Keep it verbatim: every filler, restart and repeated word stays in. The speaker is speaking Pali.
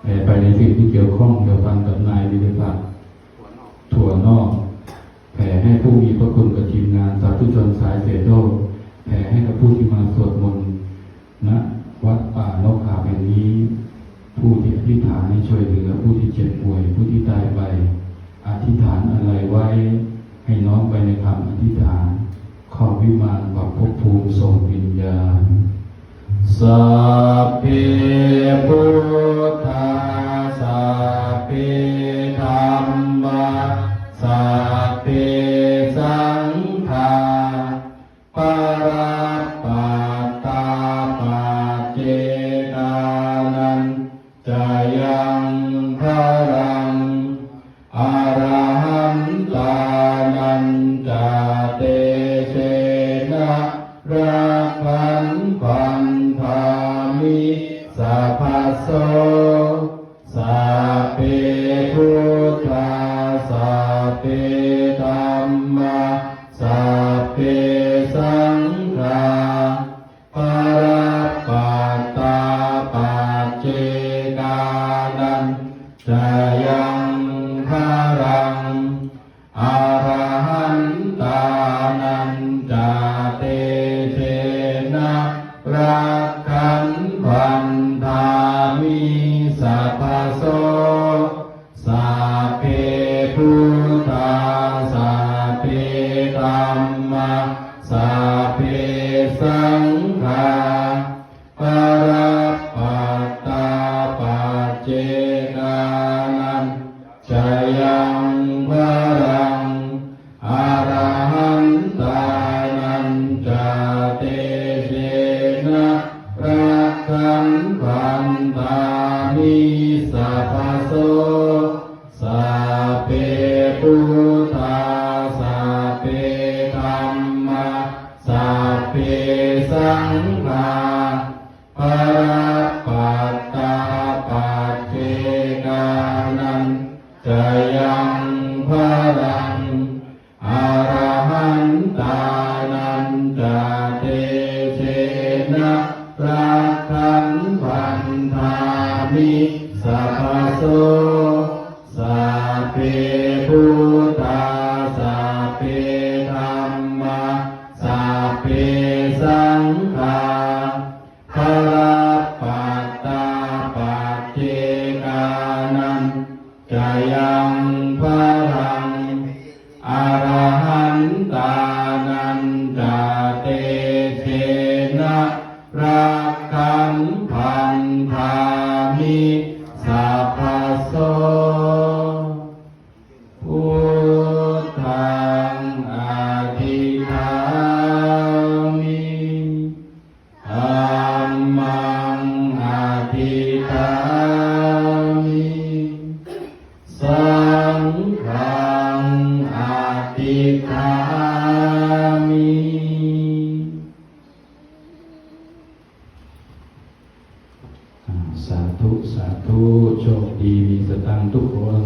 แผ่ไปในสิ่งที่เกี่ยวข้องเกี่ยวพันกับนายวิรพัฒน์ ถั่วนอก แผ่ให้ผู้มีพระคุณกับทีมงานสาธุชนสายเสโด แผ่ให้กับผู้ที่มาสวดมนต์ ณ วัดป่านกขามแห่งนี้ ผู้ที่อธิษฐานให้ช่วยเหลือผู้ที่เจ็บป่วย ผู้ที่ตายไป อธิษฐานอะไรไว้ ให้น้อมไปในคำอธิษฐาน ครองวิมานปรับภพภูมิส่งวิญญาณ Sabbe buddhā, sabbe dhammā, sabbe saṅghā, balappattā paccekānañca yaṃ balaṃ, arahantānañca tejena rakkhaṃ bandhāmi sabbaso. Sabbe buddhā, sabbe dhammā, sabbe saṅghā, balappattā paccekānañca yaṃ balaṃ, arahantānañca tejena rakkhaṃ bandhāmi sabbaso. Sabbe buddhā, sabbe dhammā, sabbe saṅghā, balappattā paccekānañca yaṃ balaṃ, arahantānañca tejena rakkhaṃ bandhāmi sabbaso. Sabbe buddhā, sabbe dhammā, sabbe saṅghā, balappattā paccekānañca yaṃ balaṃ, arahantānañca tejena rakkhaṃ bandhāmi sabbaso. Sabbe buddhā, sabbe dhammā, sabbe saṅghā, balappattā paccekānañca yaṃ balaṃ, arahantānañca tejena rakkhaṃ bandhāmi sabbaso. Buddhaṃ adhiṭṭhāmi, dhammaṃ adhiṭṭhāmi, saṅghaṃ adhiṭṭhāmi. อ่า สาธุ สาธุ โชคดีมีสตังค์ทุกคน